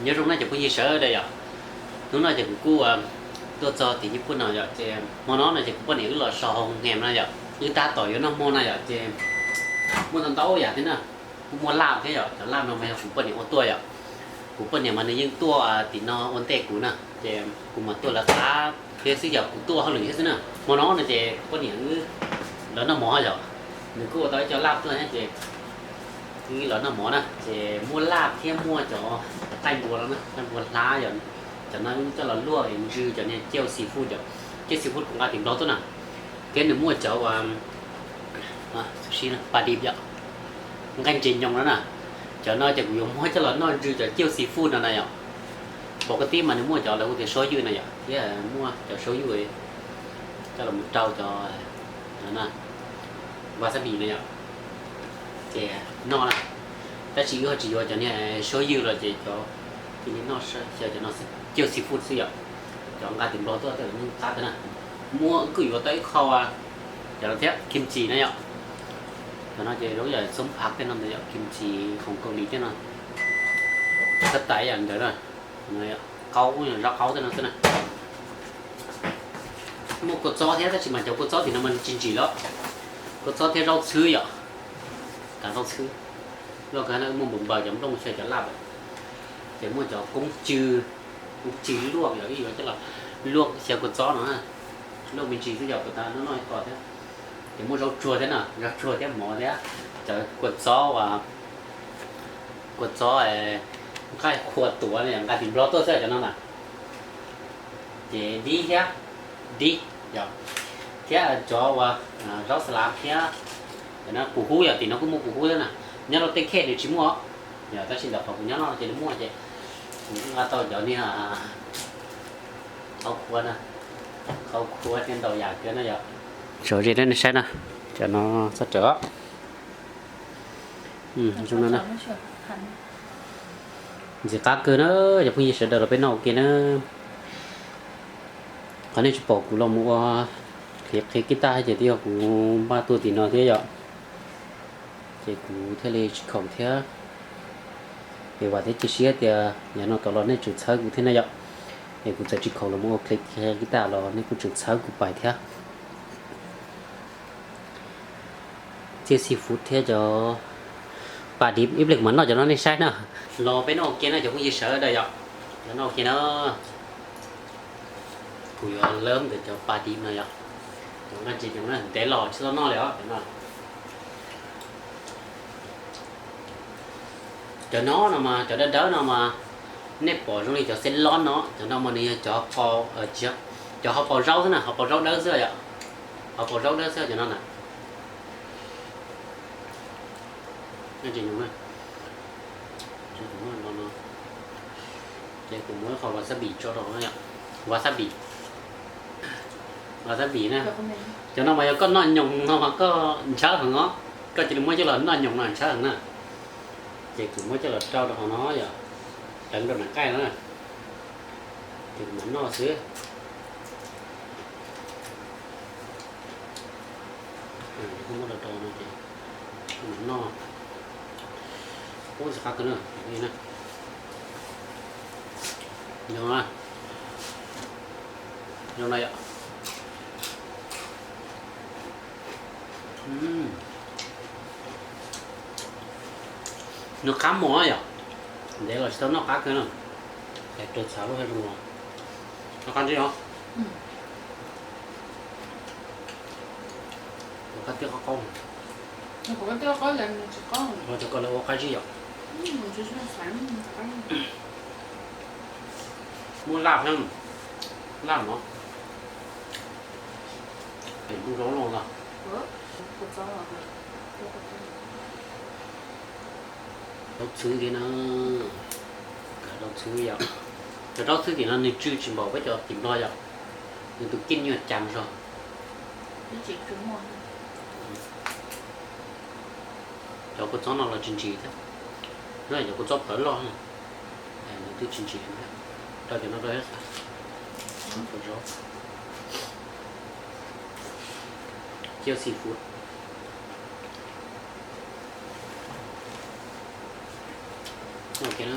Nyob zoo na cov phooj ywg sawv daws yom. Hnub no ces kuv kuj tuaj txog tim Nyij Pooj no yom, ces hmo no no ces kuv poj niam wb los so hauv Hoo Hem no yom, wb tab tom yuav noj hmo no yom, ces muaj ntau ntau yam thiab na. Kuj muaj laj thiab yom, cov laj no mas yog kuv poj niam ua tuaj yom. Kuv poj niam mas nws yeej tuaj tim no ua ntej kuv na, ces kuv mas tuaj lawv qab thiab xwb yom, kuv tuaj hauj lwm thiab xwb na. Hmo no no ces poj niam wb los noj mov yom, nws kuj ua tau ib co laj tuaj thiab ces wb los noj mov na, ces muaj laj thiab muaj cov qaij npua no na, qaij npua hlab yom, cov no wb coj los luaj es ntsw cov niag cauj seafood yom, cauj seafood kuv nqa tim Nplog tuaj na, thiab nws muaj cov pa dib yom, nqaij ntses nyoos no na, cov no ces kuv yuav muab coj los noj ntsw cov cauj seafood no na yom. Pom koj tib mas nws muaj cov lawv hu tias suab ywj no yom, thiab muaj cov suab ywj coj los mus rau cov wasabi no yom, ces noj na. Tab sis wb ho tsis yuav cov niag suab ywj los ces cov cia li noj xyaw cov no cauj seafood xwb yom, cov nqa tim Nplog tuaj tej yeej qab thiab na. Muaj wb kuj yuav tau ib qho cov no thiab kimchi na yom. Cov no ces zoo yam xoom phav tej no ntawd yom, kimchi khoom Kaus Lim tej no, koj tais yam ntawd na, qaub, zaub qaub tej no xwb na. Muaj kua txob thiab tab sis mas cov kua txob tim no mas tsis ntsim lawm. Kua txob thiab zaub txhwb yom, kav zaub txhwb. Loj kawg na, muaj npaum npaws cov nplooj xyaw cov laj lawm. Ces muaj cov koob cw, koob cw luaj yom, ib yuav coj los luaj xyaw kua txob no, luaj me ntsis xwb yom, puas tas noj noj ib qho thiab. Ces muaj zaub tsuag thiab na, zaub tsuag thiab mov thiab, cov kua txob uas, kua txob nqaij qhua tuav nqaij tim Nplog tuaj xwb cov no na. Ces dib thiab, dib yom, thiab cov uas zaub xa lav thiab. Cov no pus hub yom, tim no kuj muaj pus hub thiab na. Nyob rau tej khej nws tsis muaj, yog tab sis ntawm qhov kuv nyob no ces nws muaj ces kuv nqa tau cov niag qhauv khuav na, qhauv khuav thiab ntau yam kawg no yom. Tso ze rau nej saib na, cov no txhob rawm. Zoo no na. Ntxim qab kawg na, cov phooj ywg sawv daws los peb noj ua ke na. Qhov nej tsis pom kuv los mus ua qhiv qhiv kib taj ces twb yog kuv npaj tuaj tim no thiab yom. Ces kuv thiaj li tsis khoom thiab. Es vam thiab cia siab tias yav no tod los nej tseem txhawb kuv thiab na yom. Es kuv txawm tsis khoom los mus ua qhiv qhiv kib taj los nej kuj tseem txhawb kuv pais thiab. Txiaj seafood thiab cov pa dib, ib pliag kuv mam noj cov no nej saib na. Los peb noj ua ke na cov phooj ywg sawv daws yom. Los noj ua ke na. Kuv yuav lawv ntawm cov pa dib no yom. Cov nqaij ntses nyoos na, ntev los tsis tau noj li os. Cov no no mas, cov dawb dawb no mas nej pom zoo li cov xeb lob no, cov no mas nws yog cov, cov hauv paus zaub xwb na, hauv paus zaub dawb xwb yom. Hauv paus zaub dawb xwb cov no na. Ces kuv muab ib qho wasabi tso rau no yom. Wasabi, wasabi na. Cov no mas yog koj noj nyoos no mas koj ntshawv heev os. Koj cia li muab coj los noj nyoos no ntshawv heev na. Ces kuv muab coj los rau rau hauv no yom, teev rau nram nqaij no na. Ces kuv mam noj xwb. Kuv muab rau rau no ces kuv mam noj. Ub, ntxim qab kawg na. Zoo na, zoo na yom. Nws qab mos yom. Ntev los tsis tau noj qab kawg na. Es rau txhav lub haj zoo los. Qab ntsib os. Qab tiab qab qaub. Qab tiab qab qaub, cov koj lawv ua qab zib yom. Muaj laj thiab, laj no. Pem lub zaub loj ntag. Zaub txhwb thiab na. Zaub txhwb yom. Cov zaub txhwb tim no nws tsw tsis npaum peb cov tim Nplog yom. Nws tus kij nyuag cas zog. Cov kua txob no los tsis ntsim thiab. No cov kua txob plawv loj na. Nws twb tsis ntsim thiab. Rau cov no rau thiab. Cov zaub, cov seafood. Ok na.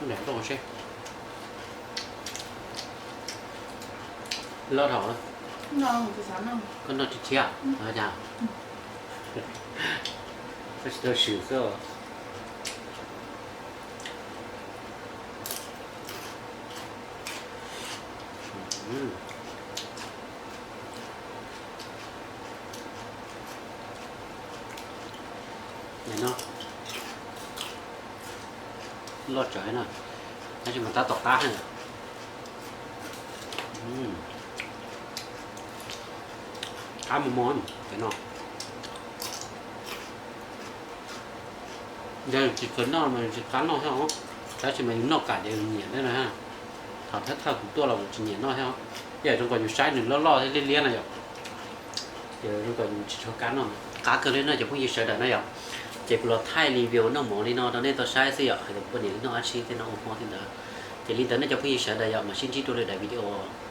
Noj seb. Loj dhau. Koj noj thiab thiab, koj tsis tau swm xwb. No, loj tsawv na, tab sis mas tab tom qab heev. Qab mos mos cov no. Yog yus tsis tshua noj mas yus tsis qab noj thiab os, tab sis mas yus noj kam ces yus nyiam thiab na. Thaum thawj thawj kuv tuaj los kuv tsis nyiam noj thiab os, yog zoo nkaus yus saib nws loj loj thiab liab liab na yom, ces zoo nkaus yus tsis tshua qab noj. Qab kawg li no cov phooj ywg sawv daws na yom. Ces kuv los thaij li video noj mov li no rau nej tau saib xwb yom, hais tias poj niam noj dab tsi thiab noj ua hmo thiab ntawd. Ces li ntawd nej cov phooj ywg sawv daws yom, mam sib ntsib rau lwm daim video.